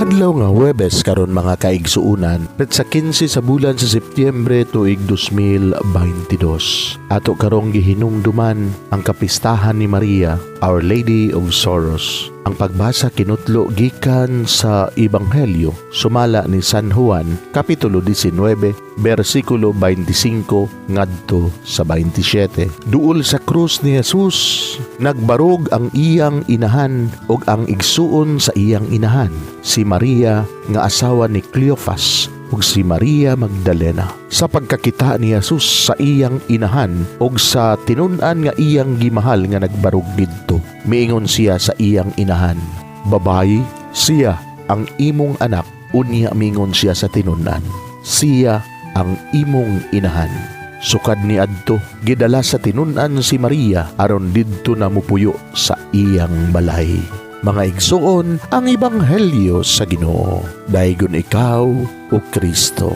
Adlaw nga Huwebes karon, mga kaigsuunan, petsa 15 sa bulan sa Setyembre, tuig 2022. Ato karong gihinumduman ang kapistahan ni Maria, Our Lady of Sorrows. Ang pagbasa kinutlo gikan sa Ebanghelyo sumala ni San Juan, kapitulo 19, bersikulo 25 ngadto sa 27. Duol sa krus ni Jesus, nagbarog ang iyang inahan ug ang igsuon sa iyang inahan, si Maria nga asawa ni Cleophas ug si Maria Magdalena. Sa pagkakita ni Jesus sa iyang inahan ug sa tinun-an nga iyang gimahal nga nagbarog didto, miingon siya sa iyang inahan, "Babayi, siya ang imong anak." Unya mingon siya sa tinun-an, "Siya ang imong inahan." Sukad ni adto, gidala sa tinun-an si Maria aron didto na mupuyo sa iyang balay. Mga igsuon, ang ebanghelyo sa Ginoo. Daygon ikaw, O Kristo.